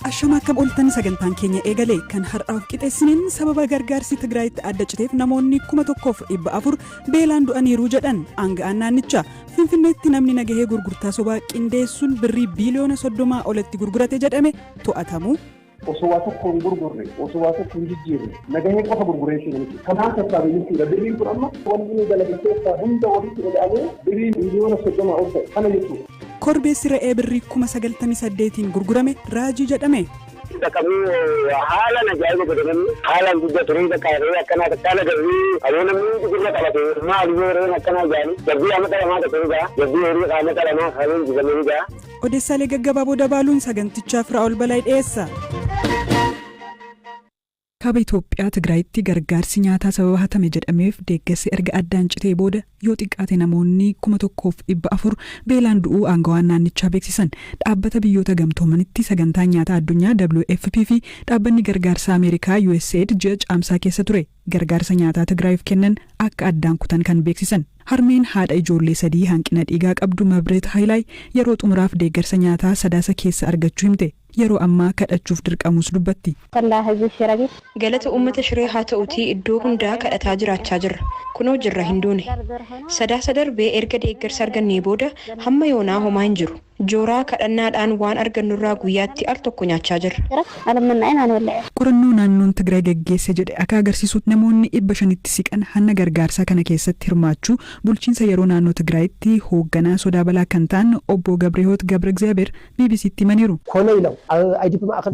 Ashama akkam ooltan sagantaan keenya eegale kan har'aaf qixeessiniin sababa gargaarsi Tigraayitti adda citeef namoonni 1400 beelaan du'aniiru jedhan aanga'aan naannichaa. Finfinneetti namni nagahee gurgurtaa sobaa qindeessuun birrii biiliyoona 30 olitti gurgurate jedhame to'atamu. Osoo waa tokko hin gurgurre, osoo waa tokko hin jijjiirre, nagahee qofa gurguree jechuudha. Kanaan sassaabee jechuudha. Birriin kun amma wanni inni dalage keessaa hunda walitti ida'amee birrii biiliyoona 30 ol ta'e kana jechuudha. Korbeessi re'ee birrii 98,000 gurgurame raajii jedhame. Dhaqamee haalaan ajaa'iba godhamanii haalaan guddaa turee bakka re'ee akkanaa takkaala garbii aboo namni gurra qabate maal yoo re'een akkanaa jaani jabbii amma lamaa tokko ni ga'a jabbii horii qaama lamaa kanneen jibamee ni ga'a. Odeessaalee gaggabaaboo dabaaluun sagantichaaf Firaa'ol Balaa dhiyeessa. Kaaba Itoophiyaa Tigraayitti gargaarsi nyaataa sababa hatame jedhameef deeggarsi erga addaan citee booda yoo xiqqaate namoonni 1400 beelaan du'uu aangawaan naannichaa beeksisan. Dhaabbata biyyoota gamtoomanitti sagantaan nyaataa addunyaa WFP fi dhaabbanni gargaarsa Ameerikaa USAID ji'a caamsaa keessa ture gargaarsa nyaataa Tigraayiif kennan akka addaan kutan kan beeksisan. Harmeen haadha ijoollee sadii hanqina dhiigaa qabdu Mabreet Haayilaay yeroo xumuraaf deeggarsa nyaataa Sadaasa keessa argachuu himte. Yeroo ammaa kadhachuuf dirqamuus dubbatti. Galata uummata Shiree haa ta'utii iddoo hundaa kadhataa jiraachaa jirra. Kunoo jirra hin duune. Sadaasa darbee erga deeggarsa argannee booda hamma yoonaa homaa hin jiru. Jooraa kadhannaadhaan waan argannurraa guyyaatti al tokko nyaachaa jirra. Qorannoo naannoon Tigraay gaggeesse jedhe akka agarsiisutti namoonni 500tti siqan hanna gargaarsaa kana keessatti hirmaachuu bulchiinsa yeroo naannoo Tigraayitti hoogganaa sodaa balaa kan ta'an obbo Gabrehoot Gabra Egzaabeer BBCtti himaniiru.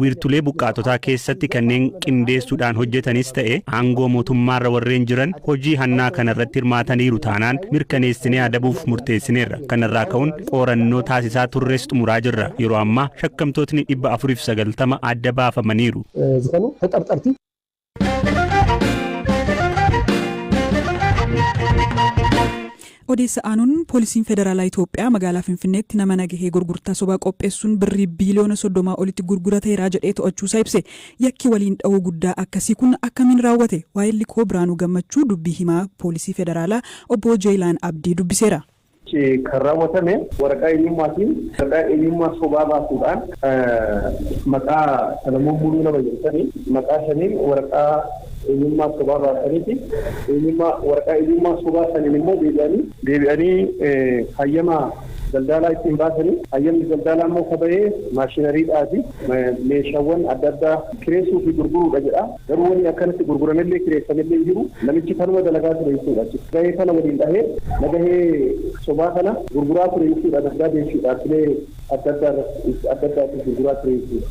Wiirtulee buqqaatotaa keessatti kanneen qindeessuudhaan hojjetanis ta'e aangoo mootummaarra warreen jiran hojii hannaa kanarratti hirmaataniiru taanaan mirkaneessinee adabuuf murteessineerra. Kanarraa ka'uun qorannoo taasisaa turres xumuraa jirra. Yeroo ammaa shakkamtootni 490 adda baafamaniiru. Odeessa aanuun poolisiin federaalaa Itoophiyaa magaalaa Finfinneetti nama nagahee gurgurtaa sobaa qopheessuun birrii biiliyoona 30 olitti gurgurateera jedhee to'achuusaa ibse. Yakki waliin dha'uu guddaa akkasii kun akkamiin raawwate? Waa'illi koo Biraanuu Gammachuu dubbii himaa poolisii federaalaa obbo Jeeyilaan Abdii dubbiseera. Kan raawwatame waraqaa eenyummaatiin waraqaa eenyummaa sobaa baasuudhaan maqaa Salamoon Muluu nama jedhanii maqaa saniin waraqaa eenyummaa sobaa baasaniiti eenyummaa waraqaa eenyummaa sobaa saniin immoo deebi'anii hayyama daldalaa ittiin baasanii hayyamni daldalaa immoo kabajee maashinariidhaati meeshaawwan adda addaa kireessuu fi gurguruudha jedha. Garuu wanni akkanatti gurguramillee kireessamillee jiru namichi kanuma dalagaa ture jechuudha. Gahee kana waliin dhahee nagahee sobaa kana gurguraa ture jechuudha. Adda deessuudhaaf adda addaatti gurguraa ture jechuudha.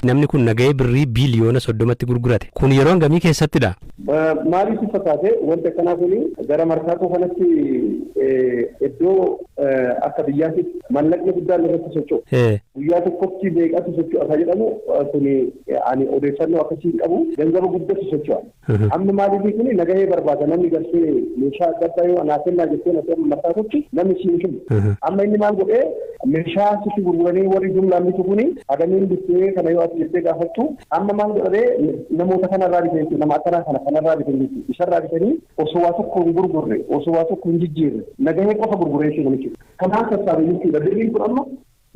Namni kun nagahee birrii biiliyoona 30tti gurgurate. Kun yeroo hangamii keessattidha? Maaliif fakkaate wanta akkanaa kun gara markaatoo kanatti iddoo akka biyyaatti mallaqni guddaan irratti socho'u. Guyyaa tokkotti meeqatu socho'a kan jedhamu kun ani odeeffannoo akkasii hin qabu ganzaba guddatu socho'a. Amma maaliif kun nagahee barbaada namni garsee meeshaa adda addaa yoo anaa kennaa jettee na markaatootti namni siin kennu. Amma inni maal godhee meeshaa sitti gurguranii warri jumlaan bitu kuni hagamiin bittee kana yoo ati jettee gaafattu amma maal godhee namoota kanarraa bitee jechuudha nama akkanaa kana kanarraa bitee jechuudha isarraa bitanii osoo waa tokko hin gurgurre osoo waa tokko hin jijjiirre nagahee qofa gurguree jechuudha namichi. Kanaan sassaabee jechuudha birriin kun amma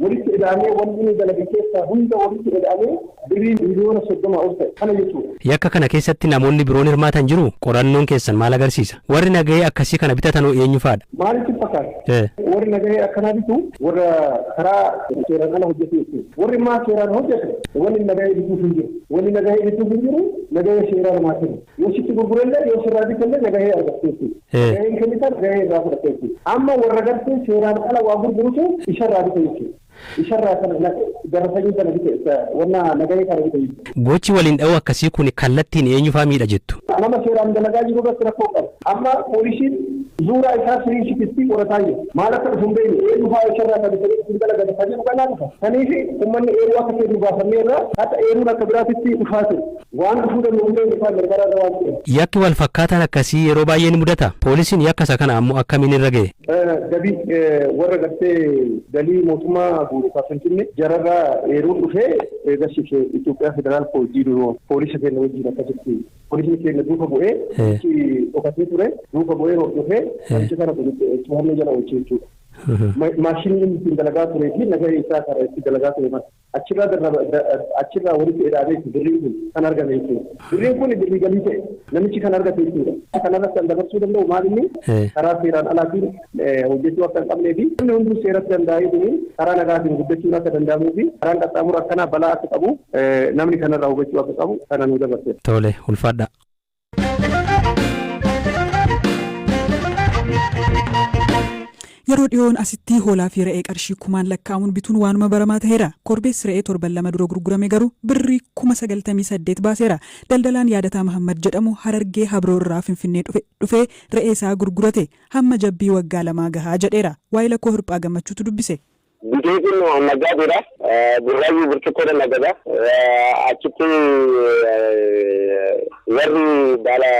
walitti ida'amee wanni inni dalage keessaa hunda walitti ida'amee birrii biiliyoona 30 ol ta'e kana jechuudha. Yakka kana keessatti namoonni biroon hirmaatan jiru qorannoon keessan maal agarsiisa? Warri nagahee akkasii kana bitatan eenyu faadha? Maalitti fakkaata? Warri nagahee akkanaa bitu warra karaa seeraan ala hojjetu jechuudha. Warri maa seeraan hojjetu wanni nagahee bituuf hin jiru. Wanni nagahee bituuf hin jiru nagahee seeraan namaa kennu. Yoo sitti gurgurellee yoo sirraa bitallee nagahee argatte jechuudha. Nagaheen kennitan nagahee irraa fudhatte jechuudha. Amma warra gartee seeraan ala waa gurgurutu isarraa bita jechuudha. Isarraa kana garafanii kana bite wanna nagahee kana bite jechuudha. Gochi waliin dha'uu akkasii kun kallattiin eenyufaa miidha jettu? Nama seeraan dalagaa jiru irratti rakkoo qaba. Amma poolisiin zuuraa isaa siriisitti qorataa jiru. Maal akka dhufu hin beekne eenyufaa isarraa kan bitanii ittiin dalagan kan jedhu kanaa dhufa. Kaniif uummanni eeruu akka seenu gaafannee irraa hatta eeruun akka biraatitti dhufaa ture. Waan dhufuu danda'u hin beekne isaan gargaaraa irra waan ta'eef. Yakki wal fakkaataan akkasii yeroo baay'ee ni mudata. Poolisiin yakka isa kana ammoo akkamiin irra ga'e? Gabii warra gartee galii mootummaa guutuu Finfinnee jararraa eeruun dhufee gashise Itoophiyaa Federaal Poolisii keenya wajjin akkasitti poolisii keenya duuka bu'ee dhokatee ture duuka bu'ee hordofee namicha kana to'annoo jala oolche jechuudha. Maashinii inni ittiin dalagaa turee fi nagahee isaa karaa itti dalagaa ture mara. Achirraa walitti hidhamee birriin kun kan argame jechuudha. Birriin kun birrii galii ta'e namichi kan argate jechuudha. Kanarratti kan dabarsuu danda'u maal inni karaa seeraan alaatiin hojjechuu akka hin qabnee fi namni hunduu seeratti danda'ee karaa nagaatiin guddachuun akka danda'amuu fi karaan qaxxaamuru akkanaa balaa akka qabu namni kanarraa hubachuu akka qabu kana nu dabarse. Tole, ulfaadha. Yeroo dhiyoon asitti hoolaa fi re'ee qarshii kumaan lakkaa'amuun bituun waanuma baramaa ta'eera. Korbeessi re'ee torban 2 dura gurgurame garuu birrii 98,000 baaseera. Daldalaan Yaadataa Mahammad jedhamu Harargee Habroo irraa Finfinnee dhufee re'ee isaa gurgurate. Hamma jabbii waggaa 2 gahaa jedheera. Waa'ee lakkoo Hirphaa Gammachuutu dubbise. Bitee kun naggaadheedha. Burraayyuu burcuqqoodha naggada. Achitti warri baala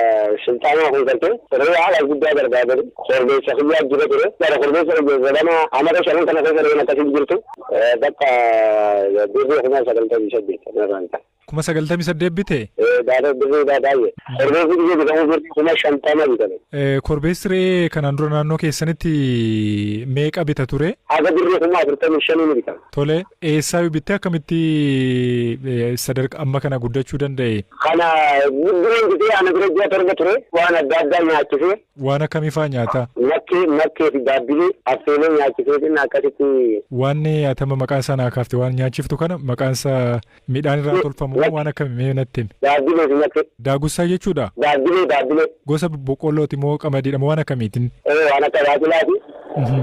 sulxaanaa kun galtee re'ee haala guddaa barbaadatu korbeessa kiyyaa jira ture. Bara korbeessa jedhama amata 5 kana keessa re'een akkasii jirtu. Bakka birrii 98,000. 98,000 bite? Baala birrii baay'ee. Korbeessi biyya bitamu birrii 50,000 bitame. Korbeessi re'ee kanaan dura naannoo keessanitti meeqa bita ture? Haga birrii 45,000 ni bitama. Tole, eessaa bittee akkamitti sadarkaa amma kana guddachuu danda'e? Kana guddinaan bitee ana bira ji'a 7 ture waan adda addaa nyaachisee. Waan akkamii fa'aa nyaata? Makkee fi baabbilee affeelee nyaachisee akkasitti. Waan atama maqaan isaa naa kaafte waan nyaachiftu kana maqaan isaa midhaan irraa tolfamu waan akkamii mee natti himi? Baabbilee fi makkee. Daagussaa jechuudha? Baabbilee. Gosa boqqollooti moo qamadiidha moo waan akkamiitiin? Waan akka baaqilaati.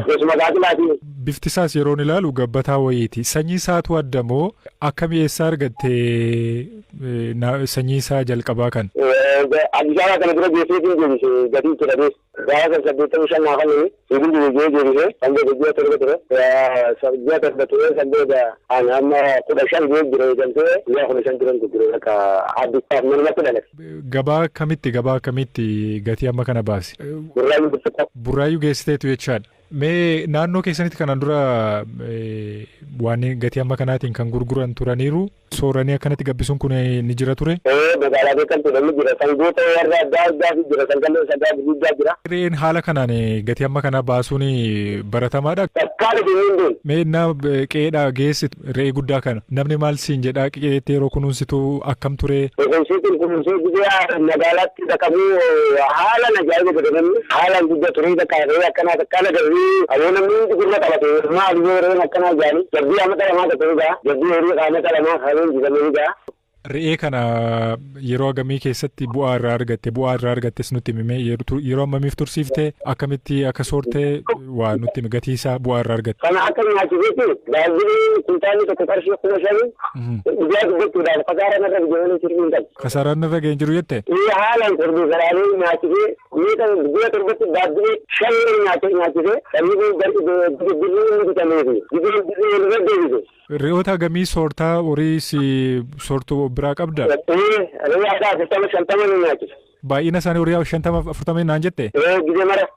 Gosuma baaqilaati. Bifti isaas yeroon ilaalu gabbataa wayiiti. Sanyii isaatu adda moo akkamii eessaa argatte sanyii isaa jalqabaa kan? Addis Ababa kana dura geesseetiin deebise gatii itti dhabee. Gaafa san 85 naa kenname sibiilli deebi'ee deebise kan booda ji'a 7 ture. Ji'a 7 ture san booda ani amma 15 ga'ee jira eegamtee ji'a 15 duran gurgure bakka Addis Ababa manumatti dhalate. Gabaa kamitti gatii amma kana baase? Burraayyuu burcuqqoo. Burraayyuu geessiteetu jechaadha. Mee naannoo keessanitti kanaan dura waan gatii amma kanaatiin kan gurguran turaniiru sooranii akkanatti gabbisuun kun ni jira ture? Magaalaa beekamtu namni jira. Sangoota warra adda addaa jira. Sangoota sagaa gurguddaa jira. Re'een haala kanaan gatii amma kanaa baasuun baratamaadha. Takkaan isin hin deemu. Mee na qe'eedhaa geessi re'ee guddaa kana namni maal siin jedhaa qe'eetti yeroo kunuunsitu akkam ture? Kunuunsitu kunuunsee guddaa magaalaatti dhaqamuu haala ajaa'iba godhe namni haalaan guddaa ture bakka re'ee akkanaa takkaan agarri aboo namni hundi gurra qabate maal yoo re'een akkanaa jaani jabbii amata 2 tokko ni ga'a jabbii horii amata 2 hareen jibamee ni ga'a. Re'ee kana yeroo hagamii keessatti bu'aa irraa argatte bu'aa irraa argattes nutti himime yeroo hammamiif tursiifte akkamitti akka soorte waa nutti himi gatii isaa bu'aa irraa argatte. Kana akka nyaachiseetti baay'inni kuntaalli tokko qarshii 5,000 guyyaa guddachuudhaaf kasaaraan irra gahee jiru hin qabu. Kasaaraan irra gahee jiru jette? Haalaan korbeessa nyaachisee miidha guyyaa 7tti baabbilee 5 nyaachisee sabni birrii inni bitameefi birrii irra deebise. Re'oota hagamii soortaa horii si soortuu biraa qabda? Re'ee addaa 40 50 ni nyaachisa. Baay'ina isaanii horii 50 40 naan jette? Gizee mara.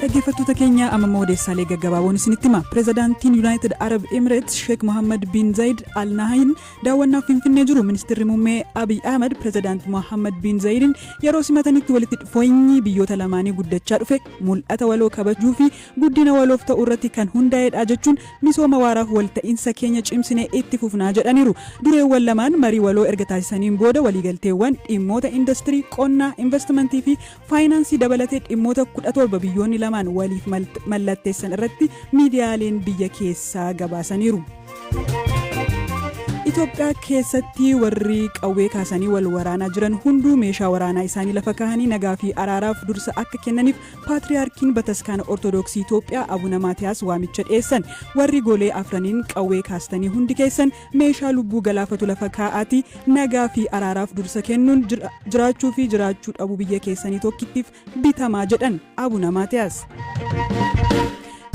Dhaggeeffattoota keenya amma odeessaalee gaggabaaboon isinitti hima. Pireezidaantiin Yuunaayitid Arab Emirates Sheek Mohammed bin Zayid Al Nahyan daawwannaaf Finfinnee jiru. Ministeerri muummee Abiy Ahmed Pireezidaant Mohammed bin Zayidin yeroo simatanitti walitti dhufeenyi biyyoota lamaanii guddachaa dhufe mul'ata waloo kabajuu fi guddina waloof ta'uu irratti kan hundaa'edha jechuun misooma waaraaf walta'iinsa keenya cimsinee itti fufnaa jedhaniiru. Dureewwan lamaan marii waloo erga taasisaniin booda waliigalteewwan dhimmoota industirii, qonnaa, investimentii fi faayinaansii dabalatee dhimmoota 17 biyyoonni lamaan waliif mallatteessan irratti miidiyaaleen biyya keessaa gabaasaniiru. Itoophiyaa keessatti warri qawwee kaasanii wal waraanaa jiran hunduu meeshaa waraanaa isaanii lafa kaahanii nagaa fi araaraaf dursa akka kennaniif Paatriyaarkiin Bataskaana Ortodoksii Itoophiyaa Abuna Maatiyaas waamicha dhiyeessan. Warri golee afraniin qawwee kaastanii hundi keessan meeshaa lubbuu galaafatu lafa kaa'aatii nagaa fi araaraaf dursa kennuun jiraachuu fi jiraachuu dhabuu biyya keessanii tokkittiif bitamaa jedhan Abuna Maatiyaas.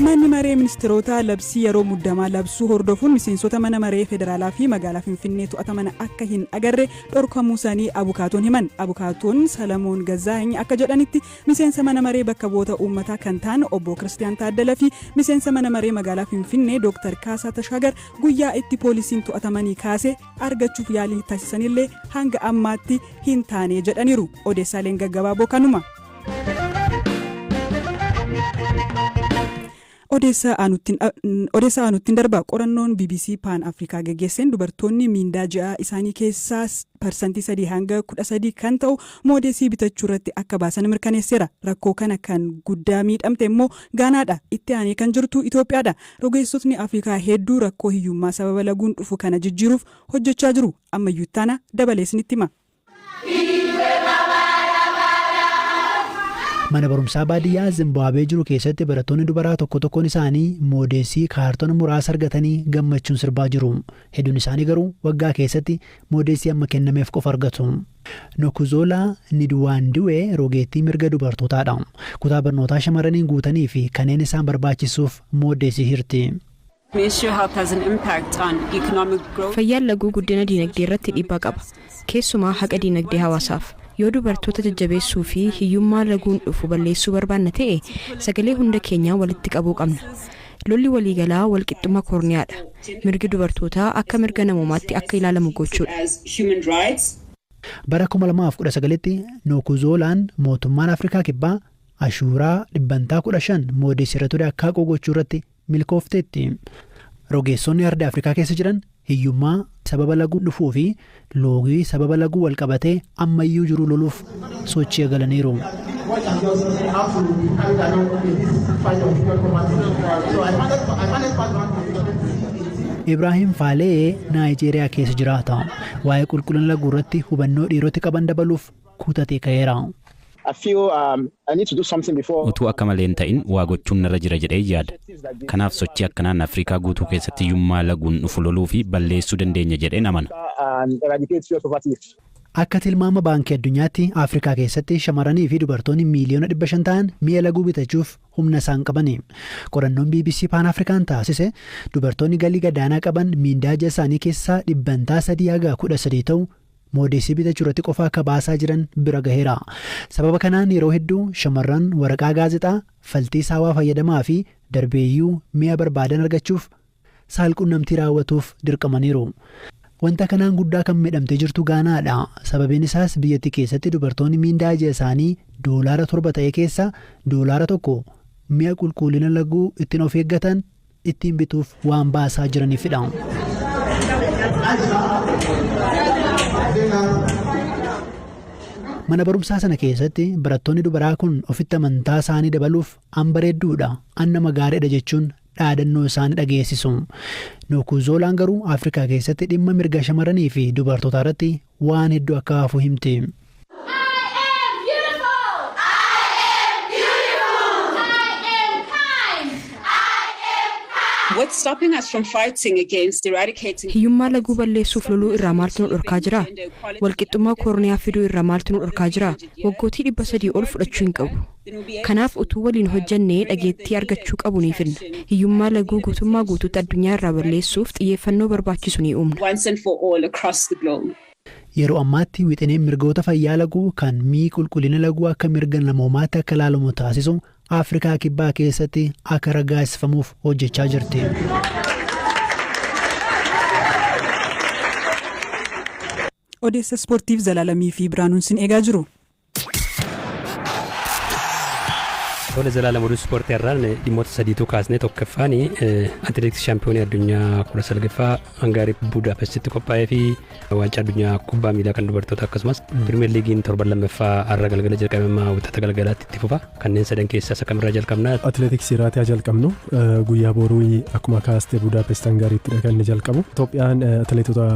Manni maree ministeerota labsii yeroo muddamaa labsuu hordofuun miseensota mana maree federaalaa fi magaalaa Finfinnee to'ataman akka hin agarre dhorkamuu isaanii abukaatoon himan. Abukaatoon Salamoon Gazaany akka jedhanitti, miseensa mana maree bakka bu'oota uummataa kan ta'an obbo Kiristiyaan Taaddalaa fi miseensa mana maree magaalaa Finfinnee Dooktar Kaasaa Tashaagar guyyaa itti poolisiin to'atamanii kaase argachuuf yaalii taasisanillee hanga ammaatti hin taane jedhaniiru. Odeessaaleen gaggabaaboo kanuma. Odeessa aanuttiin darba. Qorannoon BBC Paan Afrikaa geggeesseen dubartoonni miindaa ji'a isaanii keessaa 3% hanga 13 kan ta'u moodeesii bitachuu irratti akka baasan mirkaneesseera. Rakkoo kana kan guddaa miidhamte immoo Gaanaadha. Itti aanee kan jirtu Itoophiyaadha. Rogeessotni Afrikaa hedduu rakkoo hiyyummaa sababa laguun dhufu kana jijjiiruuf hojjechaa jiru. Ammayyuu ittaana dabaleesnitti hima. Mana barumsaa baadiyyaa Zimbaabuwee jiru keessatti barattoonni dubaraa tokko tokkoon isaanii moodeesii kaartoona muraasa argatanii gammachuun sirbaa jiru. Hedduun isaanii garuu waggaa keessatti moodeesii amma kennameef qofa argatu. Nokuzoolaa Nidwaandiwee rogeettii mirga dubartootaadha. Kutaa barnootaa shamarraniin guutanii fi kanneen isaan barbaachisuuf moodeesii hirti. Fayyaan laguu guddina diinagdee irratti dhiibbaa qaba. Keessumaa haqa diinagdee hawaasaaf. Yoo dubartoota jajjabeessuu fi hiyyummaa laguun dhufu balleessuu barbaanna ta'e, sagalee hunda keenyaa walitti qabuu qabna. Lolli waliigalaa walqixxummaa koorniyaadha. Mirgi dubartootaa akka mirga namoomaatti akka ilaalamu gochuudha. Bara 2019tti Nookuzoolaan mootummaan Afrikaa Kibbaa ashuuraa 15% moodeesii irra ture akka haqu gochuu irratti milkoofteetti. Rogeessonni arda Afrikaa keessa jiran hiyyummaa sababa laguu dhufuu fi loogii sababa laguu wal qabatee ammayyuu jiru loluuf sochii eegalaniiru. Ibraahim Faalee Naayijeeriyaa keessa jiraata. Waa'ee qulqullina laguu irratti hubannoo dhiiroti qaban dabaluuf kutatee ka'eera. Utuu akka malee hin ta'in waa gochuun narra jira jedhee yaada. Kanaaf sochii akkanaan Afrikaa guutuu keessatti hiyyummaa laguun dhufu loluu fi balleessuu dandeenya jedheen amana. Akka tilmaama Baankii Addunyaatti, Afrikaa keessatti shamarranii fi dubartoonni miiliyoona 500 ta'an mi'a laguu bitachuuf humna isaan qabani. Qorannoon BBC Paan Afrikaan taasise dubartoonni galii gadaanaa qaban miindaa ji'a isaanii keessaa 3% haga 13 ta'u moodeesii bitachuu irratti qofa akka baasaa jiran bira gaheera. Sababa kanaan yeroo hedduu shamarran waraqaa gaazexaa, faltii saawwaa fayyadamaa fi darbeeyyuu mi'a barbaadan argachuuf saalqunnamtii raawwatuuf dirqamaniiru. Wanta kanaan guddaa kan miidhamtee jirtu Gaanaadha. Sababiin isaas biyyattii keessatti dubartoonni miindaa ji'a isaanii $7 ta'e keessaa $1 mi'a qulqullina laguu ittiin of eeggatan ittiin bituuf waan baasaa jiraniifidha. Mana barumsaa sana keessatti barattoonni dubaraa kun ofitti amantaa isaanii dabaluuf "An bareedduudha, an nama gaariidha" jechuun dhaadannoo isaanii dhageessisu. Nookuzoolaan garuu Afrikaa keessatti dhimma mirga shamarranii fi dubartootaa irratti waan hedduu akka hafu himti. I am beautiful. I am beautiful. I am kind. I am kind. What's stopping us from fighting against eradicating Hiyyummaa laguu balleessuuf loluu irraa maaltu nu dhorkaa jira? Walqixxummaa koorniyaa fiduu irraa maaltu nu dhorkaa jira? Waggootii 300 ol fudhachuu hin qabu. Kanaaf utuu waliin hojjannee dhageettii argachuu qabu ni finna. Hiyyummaa laguu guutummaa guutuutti addunyaa irraa balleessuuf xiyyeeffannoo barbaachisu ni uumna. Once and for all across the globe. Yeroo ammaatti wixineen mirgoota fayyaa laguu kan mi'i qulqullina laguu akka mirga namoomaatti akka ilaalamu taasisu Afrikaa Kibbaa keessatti akka raggaasifamuuf hojjechaa jirti. Odeessa ispoortiif Zalaalamii fi Biraanuun sin eegaa jiru. Tole Zalaalam, oduu ispoortii irraan dhimmoota sadiitu kaasne. Tokkoffaan atileetiksii shaampiyoonii addunyaa 19ffaa Hangaarii Budaapestitti qophaa'ee fi waancaa addunyaa kubbaa miilaa kan dubartoota, akkasumas Pirimeer Liigiin torban lammaffaa har'a galgala jalqabama, Wixata galgalaatti itti fufa. Kanneen sadan keessaa isa kamirraa jalqabna? Atileetiksii irraa jalqabnu. Guyyaa boruu akkuma kaaste Budaapest Hangaariittidha kan inni jalqabu. Itoophiyaan atileetota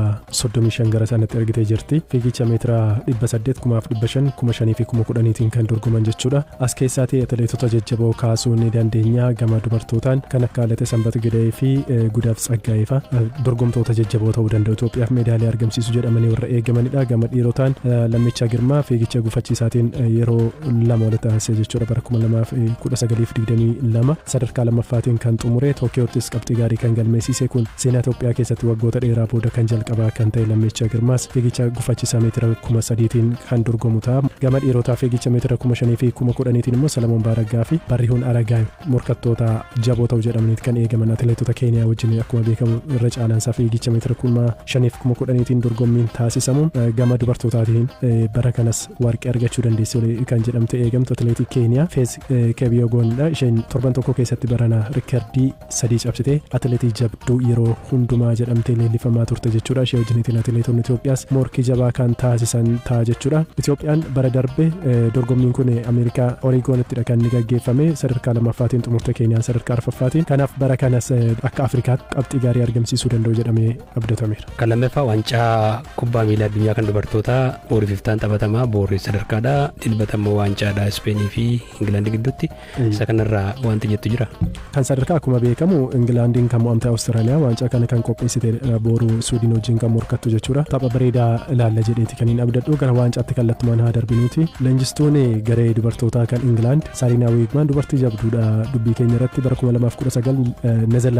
35 gara sanatti ergitee jirti. Fiigicha meetira 800, 5,500, 5,000 fi 10,000tiin kan dorgoman jechuudha. As keessaatii atileetota Jajjaboo kaasuu ni dandeenya. Gama dubartootaan kan akka Letesenbet Gidey fi Gudaaf Tsaggaayee fa'a dorgomtoota jajjaboo ta'uu danda'u, Itoophiyaaf meedaaliyaa argamsiisu jedhamanii warra eegamanidha. Gama dhiirotaan Lammichaa Girmaa fiigicha gufachiisaatiin yeroo lama walitti aansee jechuudha, bara 2019 fi 22 sadarkaa lammaffaatiin kan xumure, Tookiyoottis qabxii gaarii kan galmeessise, kun seenaa Itoophiyaa keessatti waggoota dheeraa booda kan jalqabaa kan ta'e Lammicha Girmaas fiigicha gufachiisaa meetira 3000tiin kan dorgomu ta'a. Gama dhiirotaa fiigicha meetira 5000 fi 10,000tiin immoo Salamoon Baaraggaa fi Barrihuun Aragaay morkattoota jaboo ta'u jedhamaniit kan eegaman atileetota Keeniyaa wajjin. Akkuma beekamu irra caalaansaa fiigicha meetira 5000 fi 10,000tiin dorgommiin taasisamu. Gama dubartootaatiin bara kanas warqee argachuu dandeessi kan jedhamte eegamtu atileetii Keeniyaa Feez Kebiyogoonidha. Isheen torban tokko keessatti barana riikardii sadii cabsitee atileetii jabduu yeroo hundumaa jedhamtee leellifamaa turte jechuudha. Ishee wajjiniitiin atileetonni Itoophiyaas morkii jabaa kan taasisan ta'a jechuudha. Itoophiyaan bara darbe dorgommiin kun Ameerikaa Oreegoonittidha kan inni gaggeeffame, sadarkaa lammaffaatiin xumurte, Keeniyaan sadarkaa arfaffaatiin. Kanaaf bara kanas akka Afrikaatti qabxii gaarii argamsiisuu danda'u jedhamee abdatameera. Kan lammaffaa waancaa kubbaa miilaa addunyaa kan dubartootaa booriif iftaan taphatamaa. Boori sadarkaadha, Dilbata immoo waancaadha, Ispeenii fi Ingilaandii gidduutti. Isa kanarraa wanti jettu jira? Kan sadarkaa akkuma beekamu Ingilaandiin kan mo'amte Awustiraaliyaa waancaa kana kan qopheessite boru Suudiin wajjin kan morkattu jechuudha. Tapha bareedaa ilaalla jedheeti kan hin abdadhu. Gara waancaatti kallattumaan haa darbinuuti. Leenjistuun garee dubartootaa kan Ingilaand Saariinaa Wiigmaan dubartii jabduudha. Dubbii keenya irratti bara 2019 Neezerlaand